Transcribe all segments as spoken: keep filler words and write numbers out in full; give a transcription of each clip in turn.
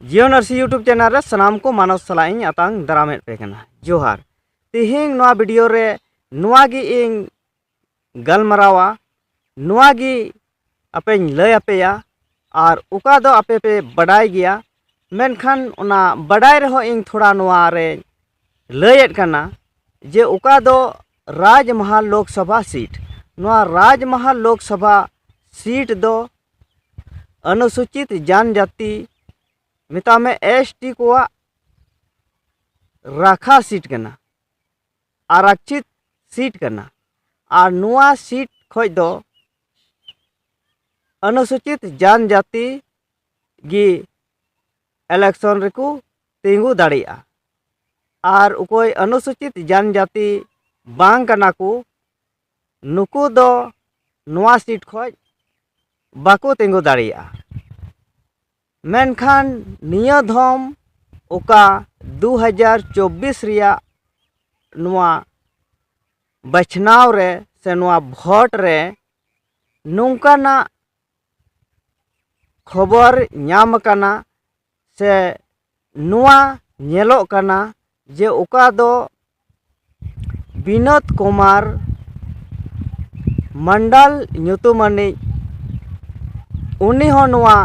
Jio Narsi YouTube channel ᱨᱮ ᱥᱟᱱᱟᱢ ᱠᱚ ᱢᱟᱱᱚᱛ ᱥᱟᱞᱟᱜ ᱤᱧ ᱟᱛᱟᱝ ᱫᱟᱨᱟᱢᱮᱫ ᱯᱮ ᱠᱟᱱᱟ᱾ ᱡᱚᱦᱟᱨ᱾ ᱛᱮᱦᱮᱧ ᱱᱚᱣᱟ ᱵᱷᱤᱰᱤᱭᱳ ᱨᱮ ᱱᱚᱣᱟ ᱜᱮ ᱤᱧ ᱜᱟᱞᱢᱟᱨᱟᱣᱟ, ᱱᱚᱣᱟ ᱜᱮ ᱟᱯᱮᱧ ᱞᱟᱹᱭ ᱟᱯᱮᱭᱟ᱾ ᱟᱨ ᱚᱠᱟ ᱫᱚ ᱟᱯᱮ ᱯᱮ ᱵᱟᱰᱟᱭ ᱜᱮᱭᱟ, ᱢᱮᱱᱠᱷᱟᱱ ᱚᱱᱟ ᱵᱟᱰᱟᱭ ᱨᱮᱦᱚᱸ ᱤᱧ ᱛᱷᱚᱲᱟ ᱱᱚᱣᱟ ᱨᱮᱧ ᱞᱟᱹᱭᱮᱫ ᱠᱟᱱᱟ ᱡᱮ ᱚᱠᱟ ᱫᱚ ᱨᱟᱡᱽᱢᱟᱦᱟᱞ ᱞᱳᱠᱥᱚᱵᱷᱟ ᱥᱤᱴ, ᱱᱚᱣᱟ ᱨᱟᱡᱽᱢᱟᱦᱟᱞ ᱞᱳᱠᱥᱚᱵᱷᱟ ᱥᱤᱴ ᱫᱚ ᱚᱱᱩᱥᱩᱪᱤᱛ ᱡᱟᱱᱡᱟᱛᱤ, ᱢᱮᱛᱟᱜ ᱢᱮ ᱮᱥ ᱴᱤ ᱠᱚᱣᱟᱜ ᱨᱟᱠᱷᱟ ᱥᱤᱴ ᱠᱟᱱᱟ, ᱟᱨᱟᱠᱪᱷᱤᱛ ᱥᱤᱴ ᱠᱟᱱᱟ᱾ ᱟᱨ ᱱᱚᱣᱟ ᱥᱤᱴ ᱠᱷᱚᱡ ᱫᱚ ᱚᱱᱩᱥᱩᱪᱤᱛ ᱡᱟᱱᱡᱟᱛᱤ ᱜᱮ ᱤᱞᱮᱠᱥᱚᱱ ᱨᱮᱠᱚ ᱛᱤᱸᱜᱩ ᱫᱟᱲᱮᱭᱟᱜᱼᱟ᱾ ᱟᱨ ᱚᱠᱚᱭ ᱚᱱᱩᱥᱩᱪᱤᱛ ᱡᱟᱱᱡᱟᱛᱤ ᱵᱟᱝ ᱠᱟᱱᱟ ᱠᱚ, ᱱᱩᱠᱩ ᱫᱚ ᱱᱚᱣᱟ ᱥᱤᱴ ᱠᱷᱚᱡ ᱵᱟᱠᱚ ᱛᱤᱸᱜᱩ ᱫᱟᱲᱮᱭᱟᱜᱼᱟ᱾ ᱢᱮᱱᱠᱷᱟᱱ ᱱᱤᱭᱟᱹ ᱫᱷᱚᱢ ᱚᱠᱟ ᱫᱩ ᱦᱟᱡᱟᱨ ᱪᱚᱵᱵᱤᱥ ᱨᱮᱭᱟᱜ ᱱᱚᱣᱟ ᱵᱟᱪᱷᱱᱟᱣ ᱨᱮ ᱥᱮ ᱱᱚᱣᱟ ᱵᱷᱳᱴ ᱨᱮ ᱱᱚᱝᱠᱟᱱᱟᱜ ᱠᱷᱚᱵᱚᱨ ᱧᱟᱢ ᱟᱠᱟᱱᱟ ᱥᱮ ᱱᱚᱣᱟ ᱧᱮᱞᱚᱜ ᱠᱟᱱᱟ ᱡᱮ ᱚᱠᱟ ᱫᱚ ᱵᱤᱱᱳᱫ ᱠᱩᱢᱟᱨ ᱢᱚᱱᱰᱚᱞ ᱧᱩᱛᱩᱢᱟᱱᱤᱡ, ᱩᱱᱤ ᱦᱚᱸ ᱱᱚᱣᱟ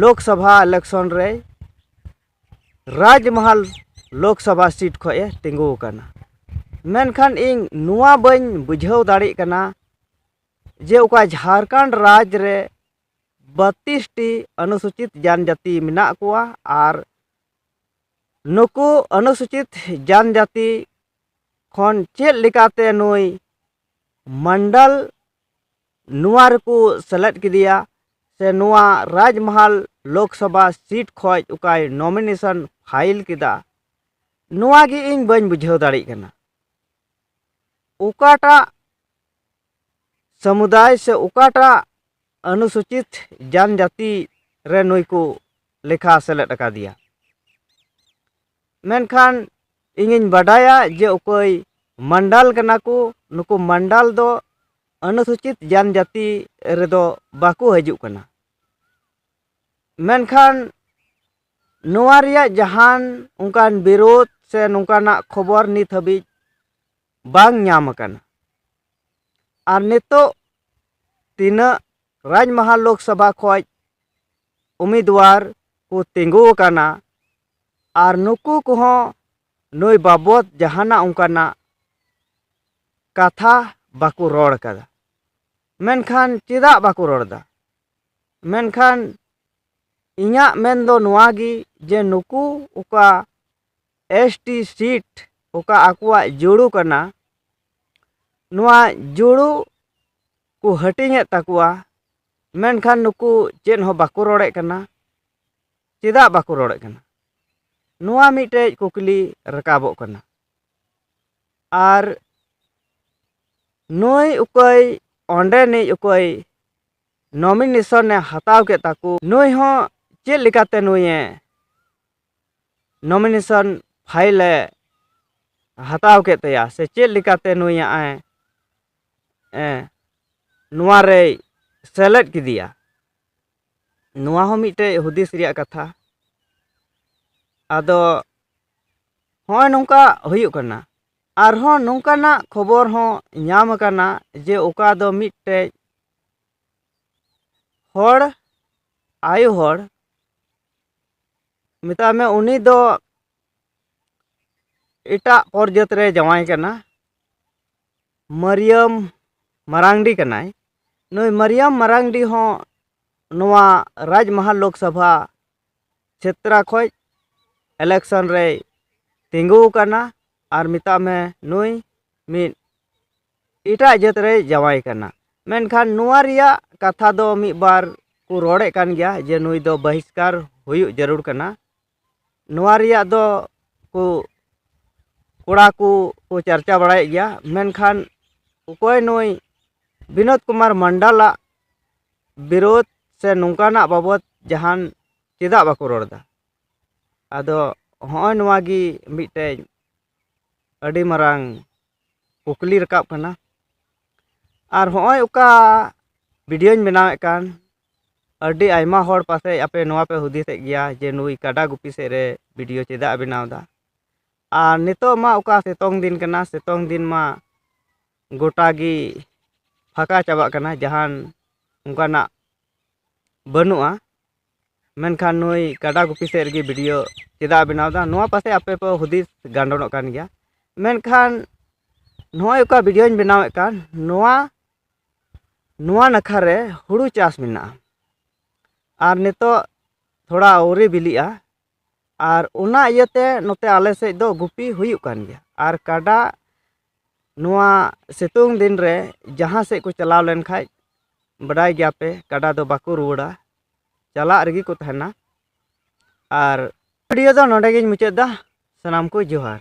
ᱞᱳᱠᱥᱚᱵᱷᱟ ᱤᱞᱮᱠᱥᱚᱱ ᱨᱮ ᱨᱟᱡᱽᱢᱟᱦᱟᱞ ᱞᱳᱠᱥᱚᱵᱷᱟ ᱥᱤᱴ ᱠᱷᱚᱱ ᱮ ᱛᱤᱸᱜᱩ ᱟᱠᱟᱱᱟ᱾ ᱢᱮᱱᱠᱷᱟᱱ ᱤᱧ ᱱᱚᱣᱟ ᱵᱟᱹᱧ ᱵᱩᱡᱷᱟᱹᱣ ᱫᱟᱲᱮᱭᱟᱜ ᱠᱟᱱᱟ ᱡᱮ ᱚᱠᱟ ᱡᱷᱟᱲᱠᱷᱚᱸᱰ ᱨᱟᱡᱽ ᱨᱮ ᱵᱟᱛᱤᱥ ᱴᱤ ᱚᱱᱩᱥᱩᱪᱤᱛ ᱡᱟᱱᱡᱟᱛᱤ ᱢᱮᱱᱟᱜ ᱠᱚᱣᱟ ᱟᱨ ᱱᱩᱠᱩ ᱚᱱᱩᱥᱩᱪᱤᱛ ᱡᱟᱱᱡᱟᱛᱤ ᱠᱷᱚᱱ ᱪᱮᱫ ᱞᱮᱠᱟᱛᱮ ᱱᱩᱭ ᱢᱚᱱᱰᱚᱞ ᱱᱚᱣᱟ ᱨᱮᱠᱚ ᱥᱮᱞᱮᱫ ᱠᱮᱫᱮᱭᱟ ᱥᱮ ᱱᱚᱣᱟ ᱨᱟᱡᱽᱢᱟᱦᱟᱞ ᱞᱳᱠᱥᱚᱵᱷᱟ ᱥᱤᱴ ᱠᱷᱚᱱ ᱚᱠᱟᱭ ᱱᱚᱢᱤᱱᱮᱥᱚᱱ ᱯᱷᱟᱭᱤᱞ ᱠᱮᱫᱟ, ᱱᱚᱣᱟ ᱜᱮ ᱤᱧ ᱵᱟᱹᱧ ᱵᱩᱡᱷᱟᱹᱣ ᱫᱟᱲᱮᱭᱟᱜ ᱠᱟᱱᱟ᱾ ᱚᱠᱟᱴᱟᱜ ᱥᱟᱢᱩᱫᱟᱭ ᱥᱮ ᱚᱠᱟᱴᱟᱜ ᱚᱱᱩᱥᱩᱪᱤᱛ ᱡᱟᱱᱡᱟᱛᱤ ᱨᱮ ᱱᱩᱭ ᱠᱚ ᱞᱮᱠᱷᱟ ᱥᱮᱞᱮᱫ ᱟᱠᱟᱫᱮᱭᱟ? ᱢᱮᱱᱠᱷᱟᱱ ᱤᱧᱤᱧ ᱵᱟᱰᱟᱭᱟ ᱡᱮ ᱚᱠᱚᱭ ᱢᱟᱱᱰᱟᱞ ᱠᱟᱱᱟ ᱠᱚ, ᱱᱩᱠᱩ ᱢᱟᱱᱰᱟᱞ ᱫᱚ ᱚᱱᱩᱥᱩᱪᱤᱛ ᱡᱟᱱᱡᱟᱛᱤ ᱨᱮᱫᱚ ᱵᱟᱠᱚ ᱦᱤᱡᱩᱜ ᱠᱟᱱᱟ᱾ ᱢᱮᱱᱠᱷᱟᱱ ᱱᱚᱣᱟ ᱨᱮᱭᱟᱜ ᱡᱟᱦᱟᱱ ᱚᱱᱠᱟᱱ ᱵᱤᱨᱳᱫᱷ ᱥᱮ ᱱᱚᱝᱠᱟᱱᱟᱜ ᱠᱷᱚᱵᱚᱨ ᱱᱤᱛ ᱦᱟᱹᱵᱤᱡ ᱵᱟᱝ ᱧᱟᱢ ᱟᱠᱟᱱᱟ᱾ ᱟᱨ ᱱᱤᱛᱚᱜ ᱛᱤᱱᱟᱹᱜ ᱨᱟᱡᱽᱢᱟᱦᱟ ᱞᱳᱠᱥᱚᱵᱷᱟ ᱠᱷᱚᱱ ᱩᱢᱤᱫᱣᱟᱨ ᱠᱚ ᱛᱤᱸᱜᱩ ᱟᱠᱟᱱᱟ, ᱟᱨ ᱱᱩᱠᱩ ᱠᱚᱦᱚᱸ ᱱᱩᱭ ᱵᱟᱵᱚᱫ ᱡᱟᱦᱟᱱᱟᱜ ᱚᱱᱠᱟᱱᱟᱜ ᱠᱟᱛᱷᱟ ᱵᱟᱠᱚ ᱨᱚᱲ ᱠᱟᱫᱟ᱾ ᱢᱮᱱᱠᱷᱟᱱ ᱪᱮᱫᱟᱜ ᱵᱟᱠᱚ ᱨᱚᱲ ᱮᱫᱟ? ᱢᱮᱱᱠᱷᱟᱱ ᱤᱧᱟᱹᱜ ᱢᱮᱱ ᱫᱚ ᱱᱚᱣᱟ ᱜᱮ, ᱡᱮ ᱱᱩᱠᱩ ᱚᱠᱟ ᱮᱥ ᱴᱤ ᱥᱤᱴ, ᱚᱠᱟ ᱟᱠᱚᱣᱟᱜ ᱡᱩᱲᱩ ᱠᱟᱱᱟ, ᱱᱚᱣᱟ ᱡᱩᱲᱩ ᱠᱚ ᱦᱟᱹᱴᱤᱧᱮᱫ ᱛᱟᱠᱚᱣᱟ, ᱢᱮᱱᱠᱷᱟᱱ ᱱᱩᱠᱩ ᱪᱮᱫ ᱦᱚᱸ ᱵᱟᱠᱚ ᱨᱚᱲᱮᱫ ᱠᱟᱱᱟ᱾ ᱪᱮᱫᱟᱜ ᱵᱟᱠᱚ ᱨᱚᱲᱮᱫ ᱠᱟᱱᱟ? ᱱᱚᱣᱟ ᱢᱤᱫᱴᱮᱡ ᱠᱩᱠᱞᱤ ᱨᱟᱠᱟᱵᱚᱜ ᱠᱟᱱᱟ᱾ ᱟᱨ ᱱᱩᱭ ᱚᱠᱚᱭ, ᱚᱸᱰᱮᱱᱤᱡ ᱚᱠᱚᱭ ᱱᱚᱢᱤᱱᱮᱥᱚᱱᱮ ᱦᱟᱛᱟᱣ ᱠᱮᱫ ᱛᱟᱠᱚ, ᱱᱩᱭ ᱦᱚᱸ ᱪᱮᱫ ᱞᱮᱠᱟᱛᱮ ᱱᱩᱭᱮ ᱱᱚᱢᱤᱱᱮᱥᱚᱱ ᱯᱷᱟᱭᱤᱞ ᱮ ᱦᱟᱛᱟᱣ ᱠᱮᱫ ᱛᱟᱭᱟ, ᱥᱮ ᱪᱮᱫ ᱞᱮᱠᱟᱛᱮ ᱱᱩᱭᱟᱜ ᱮ, ᱮ, ᱱᱚᱣᱟ ᱨᱮᱭ ᱥᱮᱞᱮᱫ ᱠᱮᱫᱮᱭᱟ? ᱱᱚᱣᱟ ᱦᱚᱸ ᱢᱤᱫᱴᱮᱡ ᱦᱩᱫᱤᱥ ᱨᱮᱭᱟᱜ ᱠᱟᱛᱷᱟ᱾ ᱟᱫᱚ ᱦᱚᱸᱜᱼᱚᱭ ᱱᱚᱝᱠᱟ ᱦᱩᱭᱩᱜ ᱠᱟᱱᱟ᱾ ᱟᱨᱦᱚᱸ ᱱᱚᱝᱠᱟᱱᱟᱜ ᱠᱷᱚᱵᱚᱨ ᱦᱚᱸ ᱧᱟᱢ ᱟᱠᱟᱱᱟ ᱡᱮ ᱚᱠᱟ ᱫᱚ ᱢᱤᱫᱴᱮᱡ ᱦᱚᱲ, ᱟᱭᱳ ᱦᱚᱲ, ᱢᱮᱛᱟᱭ ᱢᱮ, ᱩᱱᱤ ᱫᱚ ᱮᱴᱟᱜ ᱯᱚᱨᱡᱟᱹᱛ ᱨᱮ ᱡᱟᱶᱟᱭ ᱠᱟᱱᱟ, ᱢᱟᱨᱤᱭᱟᱢ ᱢᱟᱨᱟᱝᱰᱤ ᱠᱟᱱᱟᱭ᱾ ᱱᱩᱭ ᱢᱟᱨᱤᱭᱟᱢ ᱢᱟᱨᱟᱝᱰᱤ ᱦᱚᱸ ᱱᱚᱣᱟ ᱨᱟᱡᱽᱢᱟᱦᱟ ᱞᱳᱠᱥᱚᱵᱷᱟ ᱪᱷᱮᱛᱨᱟ ᱠᱷᱚᱡ ᱤᱞᱮᱠᱥᱚᱱ ᱨᱮᱭ ᱛᱤᱸᱜᱩ ᱟᱠᱟᱱᱟ᱾ ᱟᱨ ᱢᱮᱛᱟᱜ ᱢᱮ, ᱱᱩᱭ ᱢᱤᱫ ᱮᱴᱟᱜ ᱡᱟᱹᱛ ᱨᱮᱭ ᱡᱟᱶᱟᱭ ᱠᱟᱱᱟ᱾ ᱢᱮᱱᱠᱷᱟᱱ ᱱᱚᱣᱟ ᱨᱮᱭᱟᱜ ᱠᱟᱛᱷᱟ ᱫᱚ ᱢᱤᱫ ᱵᱟᱨ ᱠᱚ ᱨᱚᱲᱮᱫ ᱠᱟᱱ ᱜᱮᱭᱟ ᱡᱮ ᱱᱩᱭ ᱫᱚ ᱵᱟᱦᱤᱥᱠᱟᱨ ᱦᱩᱭᱩᱜ ᱡᱟᱹᱨᱩᱲ ᱠᱟᱱᱟ᱾ ᱱᱚᱣᱟ ᱨᱮᱭᱟᱜ ᱫᱚ ᱠᱚ, ᱠᱚᱲᱟ ᱠᱚ ᱠᱚ ᱪᱟᱨᱪᱟ ᱵᱟᱲᱟᱭᱮᱫ ᱜᱮᱭᱟ᱾ ᱢᱮᱱᱠᱷᱟᱱ ᱚᱠᱚᱭ ᱱᱩᱭ ᱵᱤᱱᱳᱫ ᱠᱩᱢᱟᱨ ᱢᱚᱱᱰᱚᱞᱟᱜ ᱵᱤᱨᱳᱫᱷ ᱥᱮ ᱱᱚᱝᱠᱟᱱᱟᱜ ᱵᱟᱵᱚᱫ ᱡᱟᱦᱟᱱ ᱪᱮᱫᱟᱜ ᱵᱟᱠᱚ ᱨᱚᱲ ᱮᱫᱟ? ᱟᱫᱚ ᱦᱚᱸᱜᱼᱚᱭ ᱱᱚᱣᱟ ᱜᱮ ᱢᱤᱫᱴᱮᱡ ᱟᱹᱰᱤ ᱢᱟᱨᱟᱝ ᱠᱩᱠᱞᱤ ᱨᱟᱠᱟᱵ ᱠᱟᱱᱟ᱾ ᱟᱨ ᱦᱚᱸᱜᱼᱚᱭ ᱚᱠᱟ ᱵᱷᱤᱰᱤᱭᱳᱧ ᱵᱮᱱᱟᱣᱮᱫ ᱠᱟᱱ, ᱟᱹᱰᱤ ᱟᱭᱢᱟ ᱦᱚᱲ ᱯᱟᱥᱮᱡ ᱟᱯᱮ ᱱᱚᱣᱟ ᱯᱮ ᱦᱩᱫᱤᱥᱮᱫ ᱜᱮᱭᱟ ᱡᱮ ᱱᱩᱭ ᱠᱟᱰᱟ ᱜᱩᱯᱤ ᱥᱮᱫ ᱨᱮ ᱵᱷᱤᱰᱤᱭᱳ ᱪᱮᱫᱟᱜ ᱮ ᱵᱮᱱᱟᱣ ᱮᱫᱟ᱾ ᱟᱨ ᱱᱤᱛᱚᱜ ᱢᱟ ᱚᱠᱟ ᱥᱤᱛᱩᱝ ᱫᱤᱱ ᱠᱟᱱᱟ, ᱥᱤᱛᱩᱝ ᱫᱤᱱ ᱢᱟ ᱜᱚᱴᱟ ᱜᱮ ᱯᱷᱟᱸᱠᱟ ᱪᱟᱵᱟᱜ ᱠᱟᱱᱟ, ᱡᱟᱦᱟᱱ ᱚᱱᱠᱟᱱᱟᱜ ᱵᱟᱹᱱᱩᱜᱼᱟ᱾ ᱢᱮᱱᱠᱷᱟᱱ ᱱᱩᱭ ᱠᱟᱰᱟ ᱜᱩᱯᱤ ᱥᱮᱫ ᱨᱮᱜᱮ ᱵᱷᱤᱰᱤᱭᱳ ᱪᱮᱫᱟᱜ ᱮ ᱵᱮᱱᱟᱣ ᱮᱫᱟ, ᱱᱚᱣᱟ ᱯᱟᱥᱮᱡ ᱟᱯᱮ ᱯᱮ ᱦᱩᱫᱤᱥ ᱜᱟᱱᱰᱚᱱᱚᱜ ᱠᱟᱱ ᱜᱮᱭᱟ᱾ ᱢᱮᱱᱠᱷᱟᱱ ᱱᱚᱜᱼᱚᱭ ᱚᱠᱟ ᱵᱷᱤᱰᱤᱭᱳᱧ ᱵᱮᱱᱟᱣᱮᱫ ᱠᱟᱱ, ᱱᱚᱣᱟ ᱱᱚᱣᱟ ᱱᱟᱠᱷᱟ ᱨᱮ ᱦᱩᱲᱩ ᱪᱟᱥ ᱢᱮᱱᱟᱜᱼᱟ᱾ ᱟᱨ ᱱᱤᱛᱚᱜ ᱛᱷᱚᱲᱟ ᱟᱹᱣᱨᱤ ᱵᱤᱞᱤᱜᱼᱟ᱾ ᱟᱨ ᱚᱱᱟ ᱤᱭᱟᱹᱛᱮ ᱱᱚᱛᱮ ᱟᱞᱮ ᱥᱮᱫ ᱫᱚ ᱜᱩᱯᱤ ᱦᱩᱭᱩᱜ ᱠᱟᱱ ᱜᱮᱭᱟ᱾ ᱟᱨ ᱠᱟᱰᱟ ᱱᱚᱣᱟ ᱥᱤᱛᱩᱝ ᱫᱤᱱ ᱨᱮ ᱡᱟᱦᱟᱸ ᱥᱮᱫ ᱠᱚ ᱪᱟᱞᱟᱣ ᱞᱮᱱ ᱠᱷᱟᱡ, ᱵᱟᱰᱟᱭ ᱜᱮᱭᱟ ᱯᱮ, ᱠᱟᱰᱟ ᱫᱚ ᱵᱟᱠᱚ ᱨᱩᱣᱟᱹᱲᱟ, ᱪᱟᱞᱟᱜ ᱨᱮᱜᱮ ᱠᱚ ᱛᱟᱦᱮᱱᱟ᱾ ᱟᱨ ᱵᱷᱤᱰᱤᱭᱳ ᱫᱚ ᱱᱚᱰᱮ ᱜᱤᱧ ᱢᱩᱪᱟᱹᱫ ᱮᱫᱟ᱾ ᱥᱟᱱᱟᱢ ᱠᱚ ᱡᱚᱦᱟᱨ᱾